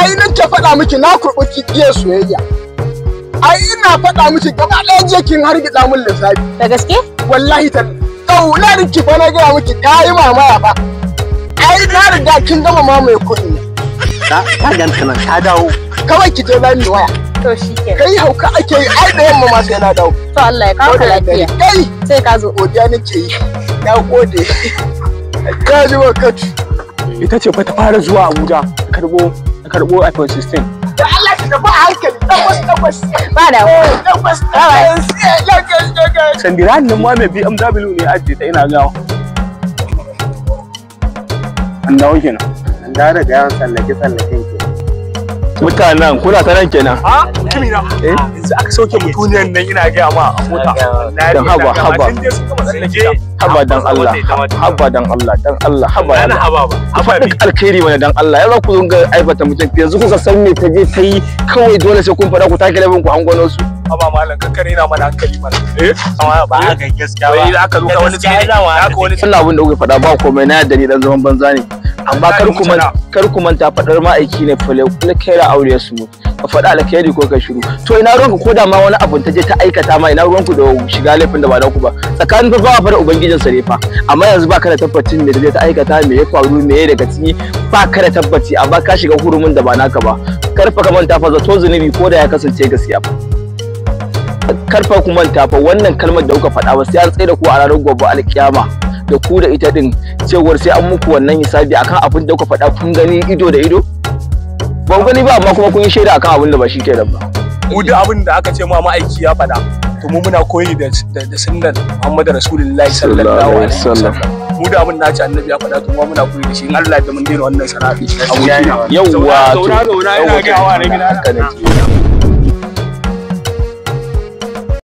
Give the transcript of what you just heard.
Ai nake faɗa miki na kurɓi giyar soyayya. Ai ina faɗa miki gaba ɗaya jiya kin hargitsa min lissafi. Da gaske? Wallahi ta ƙaunar ki fa na gaya miki ta yi mamaya fa. Ai na riga kin gama mamaye kuɗi. Ka ganta nan ta dawo. Kawai ki je za mu waya. To shikenan. Kai hauka ake yi ai da yamma ma sai na dawo. To Allah ya kawo ka lafiya. Kai sai ka zo. Godiya nake yi. Na gode. Ka ji wa katu. Ita ce fa ta fara zuwa Abuja ta karbo iPhone 16. Da Allah ki tafi a hankali tabbas tabbas. Ba da tabbas tabbas. Sandiran nan ma mai BMW ne ajiye ta ina gawa. An dawo kenan. An dawo daga yawan tsallake tsallaken ke. Mutanen kuna ta nan kenan. A mutumina. Yanzu aka sauke mutuniyar nan ina gaya ma a mota. Dan haba haba. Haba dan Allah. Haba dan Allah dan Allah haba. Haba ba. Ku faɗi alkhairi mana dan Allah. Ya za ku dinga aibata mutum yanzu kuka san me ta je ta yi kawai dole sai kun faɗa ku take labin ku hangono su. Haba malam kankare na mana hankali mana. Eh? Ba haka gaskiya ba. Wai aka zo ka wani tsere. Aka wani wannan abin da kuka faɗa ba komai na yadda ni dan zaman banza ne. Amma kar ku manta faɗar ma'aiki ne fale kul kaira aure su ka faɗa alkhairi ko ka shiru. To ina ruwanka ko da ma wani abun ta je ta aikata ma ina ruwanku da shiga laifin da ba ku ba. Tsakanin fa ba fa da ubangijin sa ne fa. Amma yanzu ba ka da tabbacin me ta je ta aikata me ya faru me ya daga ciki ba ka da tabbaci amma ka shiga hurumin da ba naka ba. Kar fa ka manta fa zato zunubi ko da ya kasance gaskiya fa. Karfa ku manta fa wannan kalmar da kuka faɗa ba sai an tsaye da ku a ranar gobe alkiyama da ku da ita din cewar sai an muku wannan hisabi akan abin da kuka faɗa kun gani ido da ido ba ku gani ba amma kuma kun yi shaida akan abin da ba shi kenan ba. Mu duk abin da aka ce ma ma'aiki ya faɗa to mu muna koyi da sunnar Muhammadu Rasulullahi sallallahu alaihi wasallam. Mu da abin da ce annabi ya faɗa to mu muna koyi da shi in Allah ya da mun daina wannan sana'a. Yawwa to zauna zauna ina ga wa ne gida.